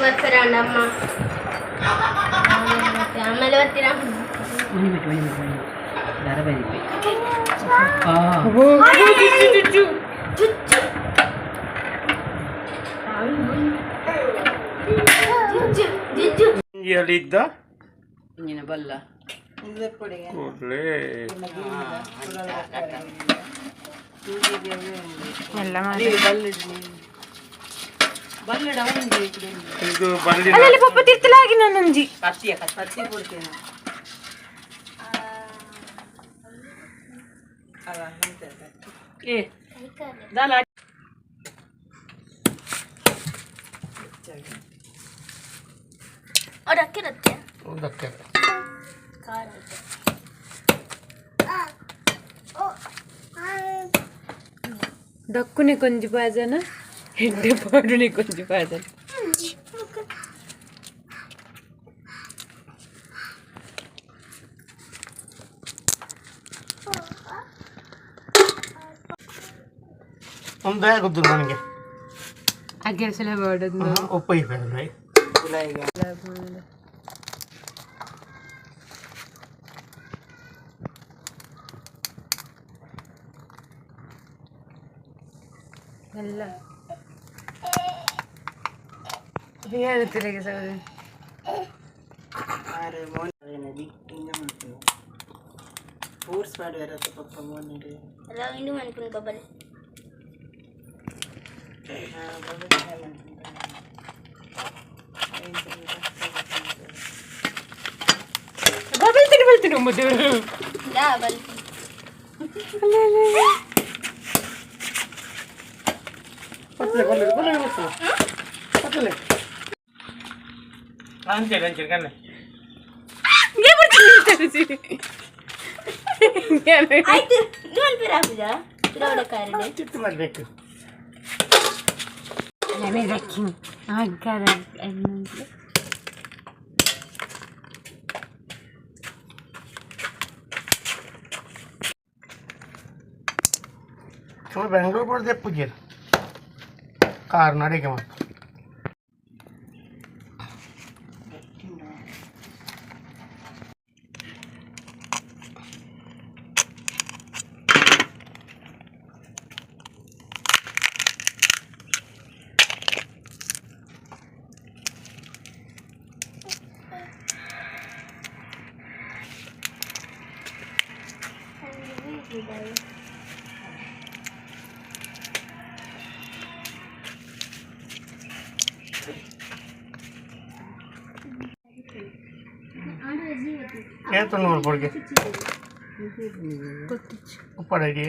ಬರ್ತಾರಣ್ಣ ಆಮೇಲೆ ಬರ್ತೀರಾ? ಇದ್ದ ಬಲ್ಲ ಕೂಡ್ಲೇ ಇದು ಬಲ್ಲಿ. ಅಲ್ಲಿ ಪಪ್ಪ ತಿರ್ತಲಾಗಿ ನಾನೊಂಜಿ. ಕತ್ತಿ ಕೊಡ್ತೇನೆ. ಏ ದಾಲ. ಅವ್ರು ಅಕ್ಕಿರತ್ತೆ. ಒಂದಕ್ಕೆ. ಖಾರ. ದಕ್ಕುನೆ ಕೊಂಜಿ ಪಾಜನ ಹೆಡ್ಡೆ ಪಾಡುನೆ ಕೊಂಜಿ ಪಾಜನ. ಒಂದು ಗೊತ್ತು ನನಗೆ. ಅಗ್ಗೆಸಲ ಮಾಡೋದು. ಒಪ್ಪ. ಎಲ್ಲ ಹೇಳುತ್ತಿಲ್ಲ ಸೌದೆ. ಫೋರ್ಸ್ ಮಾಡುವಾರ ಪಪ್ಪ ಮೋನಿಡು. ಎಲ್ಲ ಇಂಡು ಮನ್ಕೊಂಡು ಬಬ್ಬಲ್. ಬಲ್ತೀನಿ ಬಲ್ತೀನಿ ಒಮ್ಮೆ. ಯಾ ಬಲ್. ಅಂಚೆ ಅಂಚೆ ಕಣ್ಣೆ. ಆಯ್ತು, ಇದು ಮನ್ಪಿರ ಹಾಕುದಾ ತಿರವಡ ಕಾರಣ. ಚಿಟ್ಟು ಮಾಡಬೇಕು. ಸುಮ್ಮನೆ ಬೆಂಗಳೂರು ಬಡ್ದೆ ಪೂಜೆ ಕಾರ್ ನಡಿಗೆ ಮಾತ್ರ. ಏತು ನೂರು ಕೊಡ್ಗೆ ಉಪ್ಪಡಗಿ.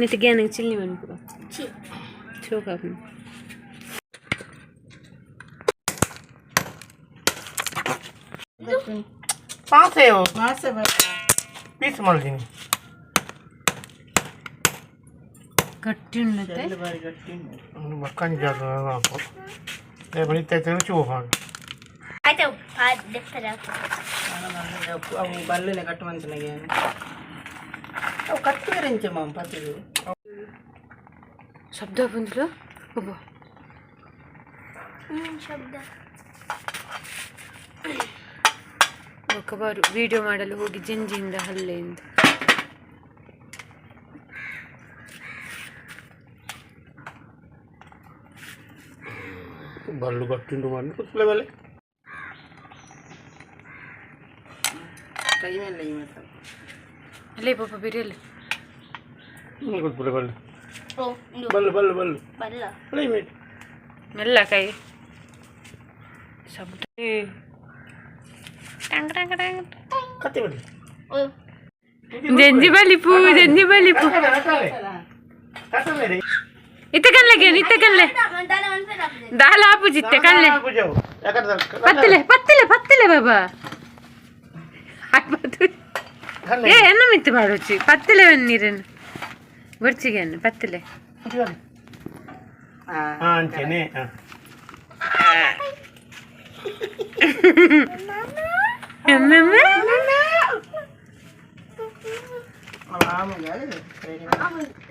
ನೆಟ್ ಗ್ಯಾನ ಚಿಲ್ಲಿ ಮನ್ಪುಗ. ಚಿ. ಚೋಕ್ ಹಾಕು. ಪಾಸೆ. ಮಾಸೆ. ಪೀಸ್ ಮಾಡ್ತೀನಿ. ಗಟ್ಟಿ ಉಣ್ಣತ್ತೆ. ಬಾರಿ ಗಟ್ಟಿ ಉಂಟು. ಮಕ್ಕಂಜ ಹಾಕು ಬಳಿತ ರುಚಿ ಹೋಗೋಣ. ಆಯ್ತು, ದೆಪ್ಪರ. ಅವು ಬಲ್ಲನೆ ಕಟ್ಟು ಮಂತನಿಗೆ ಅವು ಕಟ್ಟುವರೆಂಚ ಮಾಮ್ ಪತ್ತದು. ಶಬ್ದ ಬಂದ್ಲು ಒಬ್ಬ. ಶಬ್ದ. ಒಕ್ಕಬಾರು ವಿಡಿಯೋ ಮಾಡಲು ಹೋಗಿ ಜಂಜಿಯಿಂದ ಹಲ್ಲೆಯಿಂದ. ಬಲ್ಲು ಗಟ್ಟಿಂಡು ಮಾಡಿ ಕುತ್ಲೆ ಬಲ್ಲೆ. ಕೈ ಮೇಲೆ ಈ ಮತ್ತೆ. ಅಲ್ಲೇ ಪಾಪ ಬಿರಿಯಲ್ಲ. ಕುತ್ಲೆ ಬಲ್ಲು. ಓ ಇಂದು. ಬಲ್ಲು ಬಲ್ಲು ಬಲ್ಲು. ಬಲ್ಲ. ಅಲ್ಲೇ ಮೀಟ್. ಮೆಲ್ಲ ಕೈ ಶಬ್ದ ಟಂಗ್ ಟಂಗ್ ಟಂಗ್. ಕತ್ತಿ ಬಿಡಿ. ಓ. ಜಂಜಿ ಬಲಿಪು ಜಂಜಿ ಬಲಿಪು. ಇತ್ತ ಕನ್ಲೆಗೆ ಇತ್ತ ಕನ್ಲೆ. ದಾಲ ಮನ್ಪಿರ ಹಾಕುದು. ದಾಲ ಆಪುಜಿತ್ತೆ ಕನ್ಲೆ. ಪತ್ತಿಲೆ ಪತ್ತಿಲೆ ಪತ್ತಿಲೆ ಬಾಬಾ. ಏ ಎನ್ನ ಮಿತ್ತು ಬಾಡೋಚಿ ಪತ್ತಿಲೆ ನೀರನ್ನು ಬೊರ್ಚಿಗೆ ಅನ್ನು ಪತ್ತಿಲೆ. ಅಂಚೆನೆ.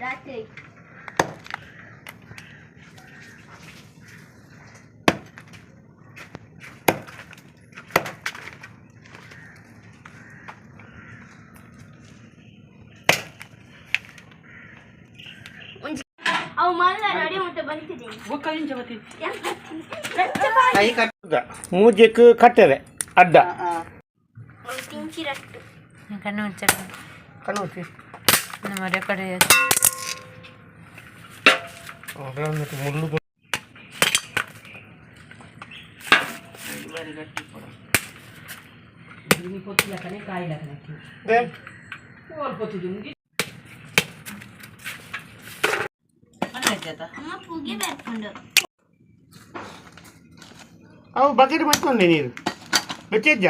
ರಾತ್ರಿ ಅವು ಮಲ್ಲ ರೆಡಿ ಮತ್ತೆ ಬಂತಿದ್ದೀನಿ. ಮೂಜೆಕ್ ಕಟ್ಟರೆ ಅಡ್ಡ. ತಿಂಚಿರಟ್ಟು ಕಣ್ಣು ಮುಚ್ಚ. ಕಣ್ಣು ಮುಚ್ಚಿ. ನಮ್ಮ ರೆಕಾರ್ಡ್. ಮುಳ್ಳು. ಅಮ್ಮ ಪೂಗೆ ಬರ್ಕೊಂಡು. ಅವು ಬಕೆಟ್ ಮಾಡ್ಕೊಂಡೆ ನೀರು ಬೆಚ್ಚೆಜ್ಜ.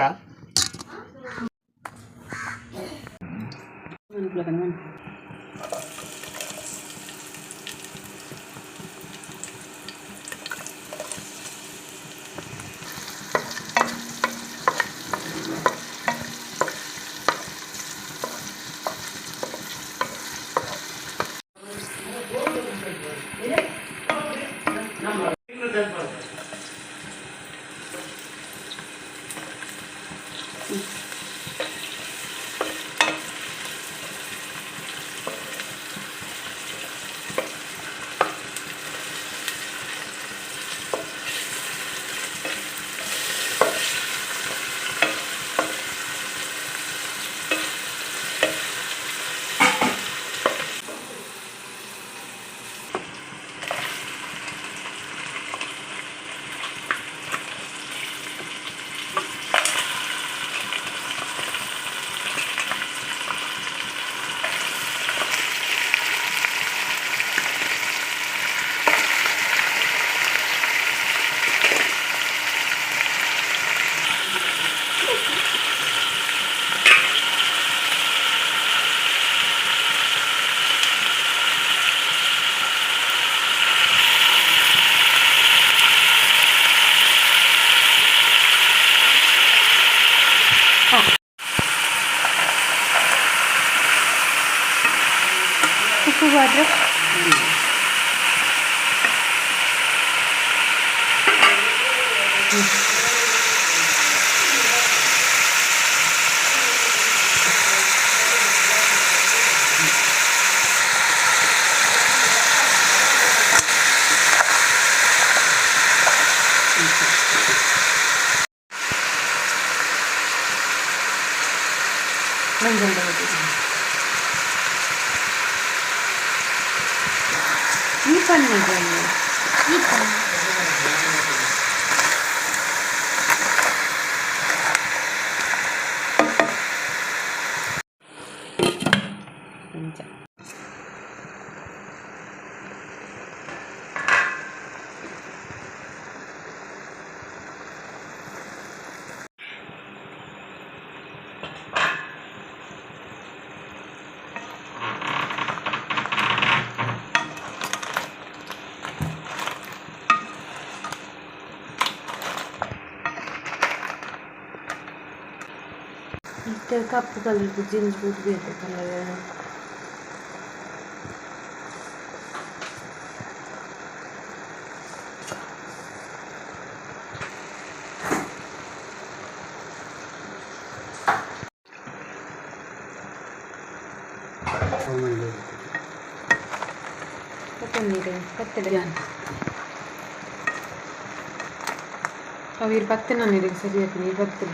ಉಪ್ಪು ಬಾದ್ರೆ. ಈ ಪನ್ನೀರ್. ಈ ಪನ್ನೀರ್. ಅಂಚ. ಇತ್ತೆ ಕಪ್ಪು ಕಲರ್ ಜೀನ್ಸ್ ಬೂಟ್ ಬೇಕು ಕಲರ್. ಪತ್ತೊಂದಿದೆ ಪತ್ತೆಡೆ ಅವು ಇರು ಪತ್ತೆ ನಾನು ಇದಕ್ಕೆ ಸರಿ ಹಾಕಿನಿ ಈ ಪತ್ತೆ.